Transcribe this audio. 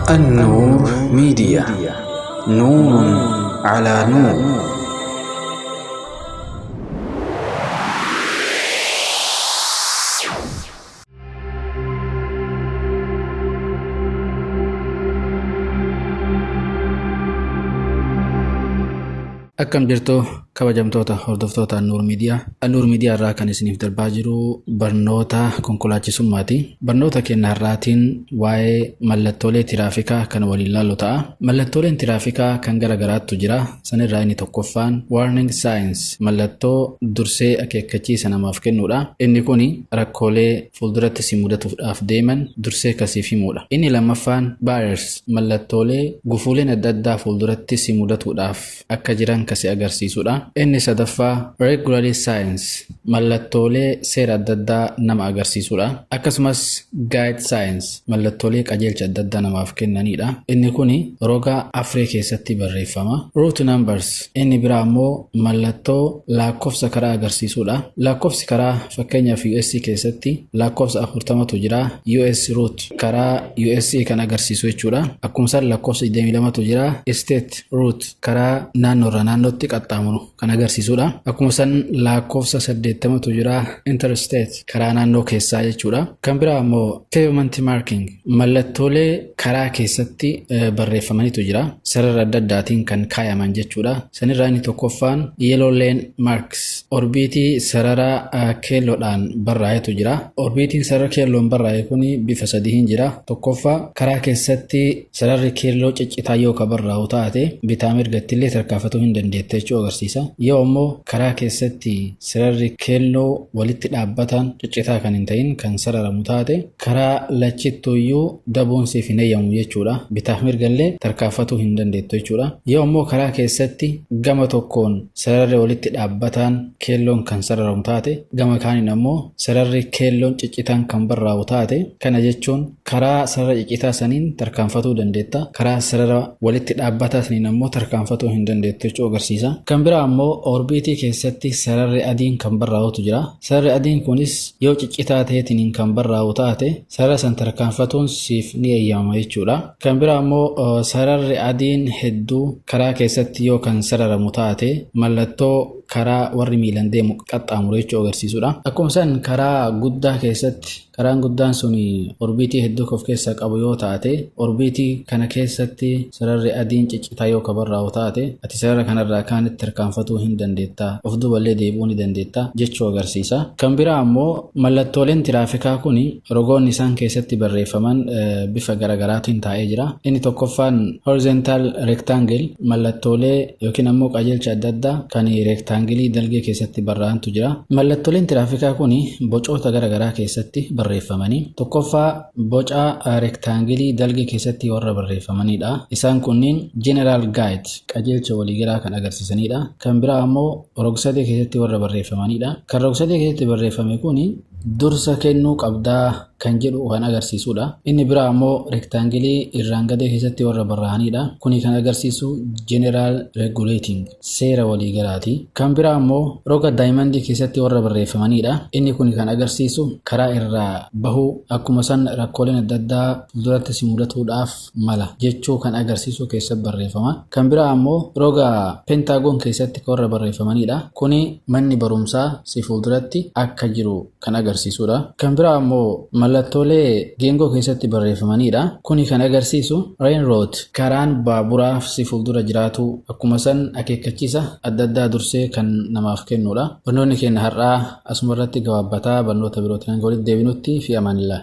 النور ميديا، نور على نور. Akkam jirtu, kabajamtoota hordoftoota Annuur Miidiyaa? Annuur Miidiyaa irraa kan isiniif darbaa jiru barnoota konkolaachisummaati. Barnoota keenya har'aatiin waa'ee mallattoolee tiraafikaa kan waliin ilaallu ta'a. Mallattooleen tiraafikaa kan gara garaattu jira. Sanirraa inni tokkoffaan warning signs, mallattoo dursee akeekkachiisa namaaf kennuudha. Inni kun rakkoolee fuulduratti si mudatuudhaaf deeman dursee kasiif himuudha. Inni lammaffaan barriers, mallattoolee gufuuleen adda addaa fuulduratti si mudatuudhaaf akka jiran kasi agarsiisudha. Inni sadaffaa regulatory signs, mallattoolee seera adda addaa nama agarsiisudha. Akkasumas guide signs, mallattoolee qajeelcha adda addaa namaaf kennanidha. Inni kun roga afree keessatti barreeffama. Route numbers, inni biraa immoo mallattoo lakkoofsa karaa agarsiisudha. Lakkoofsi karaa, fakkeenyaaf US keessatti lakkoofsa 40tu jira. US route, karaa US kan agarsiisu jechuudha. Akkuma san lakkoofsa 22tu jira. State route, karaa naannoorraa naannootti qaxxaamuru kan agarsiisudha. Akkuma san lakkoofsa 80tu jira. Interstate, karaa naannoo keessaa jechuudha. Kan biraa immoo pavement marking, mallattoolee karaa keessatti barreeffamaniitu jira. Sarara adda addaatiin kan kaayaman jechuudha. Sanirraa inni tokkoffaan yellow lane marks, orbiitii sarara keelloodhaan barraa'etu jira. Orbiitiin sarara keelloon barraa'e kun bifa sadiin jira. Tokkoffaa, karaa keessatti sararri keelloo ciccitaa yoo ka barraa'u taate, bitaa mirgatti illee tarkaanfatuu hin dandeette jechuu agarsiisa. Yoo immoo karaa keessatti sararri keelloo walitti dhaabbatan ciccitaa kan hin ta'in kan sararamu taate, karaa lachittuyyuu dabuun siif hin eeyyamu jechuudha. Bitaaf mirgallee tarkaanfatuu hin dandeettu jechuudha. Yoo immoo karaa keessatti gama tokkoon sararri walitti dhaabbataan keelloon kan sararamu taate, gama kaaniin ammoo sararri keelloon ciccitaan kan barraa'u taate, kana jechuun karaa sarara ciccitaa saniin tarkaanfatuu dandeetta. Karaa sarara walitti dhaabbataa saniin ammoo tarkaanfatuu hin dandeettu jechuu agarsiisa. Kan biraa ammoo orbiitii keessatti sararri adiin kan barraa'utu jira. Sararri adiin kunis yoo ciccitaa ta'eetiin kan barraa'u taate, sarara san tarkaanfatuun siif ni eeyyamama jechuudha. Kan biraa ammoo sararri adiin hedduu karaa keessatti yoo kan sararamu taate, mallattoo karaa warri miilan deemu qaxxaamuru jechuu agarsiisudha. Akkuma san karaa guddaa keessatti karaan guddaan sun orbiitii hedduu of keessaa qabu yoo taate, orbiitii kana keessatti sararri adiin ciccitaa yoo ka barraa'u taate, ati sarara kanarraa kaanitti tarkaanfatuu hin dandeetta, of duuballee deebi'uu ni dandeetta jechuu agarsiisa. Kan biraa ammoo mallattooleen tiraafikaa kun rogoonni isaan keessatti barreeffaman bifa garaagaraatiin taa'ee jira. Inni tokkoffaan horizontal rectangle, mallattoolee yookiin ammoo qajeelcha adda addaa kan rectangleii dalgee keessatti barraa'antu jira. Mallattooleen tiraafikaa kun bocoota garaagaraa keessatti barreeffamanii, tokkoffaa boca rectangleii dalgee keessatti warra barreeffamanidha. Isaan kunniin general guide, qajeelcha waliigalaa kan agarsiisanidha. Kan biraa ammoo rogsadee keessatti warra barreeffamanidha. Kan rogsadee keessatti barreeffame kun dursa kennuu qabdaa kan jedhu kan agarsiisudha. Inni biraa ammoo rectangleii irraan gadee keessatti warra barraa'anidha. Kuni kan agarsiisu general regulating, seera waliigalaati. Kan biraa ammoo roga diamondii keessatti warra barreeffamanidha. Inni kun kan agarsiisu karaa irraa bahuu, akkuma san rakkooleen adda addaa fuulduratti si mudatuudhaaf mala jechuu kan agarsiisu keessatti barreeffama. Kan biraa ammoo roga pentagon keessatti warra barreeffamanidha. Kuni manni barumsaa si fuulduratti akka jiru kan agarsiisudha. Kan biraa ammoo mallattoolee geengoo keessatti barreeffamanidha. Kuni kan agarsiisu railroad, karaan baaburaa si fuuldura jiraatu, akkuma san akeekkachiisa adda addaa dursee kan namaaf kennudha. Barnoonni keenya har'aa asuma irratti gabaabbataa. Barnoota birootiin hanga walitti deebinutti fi amaanillah.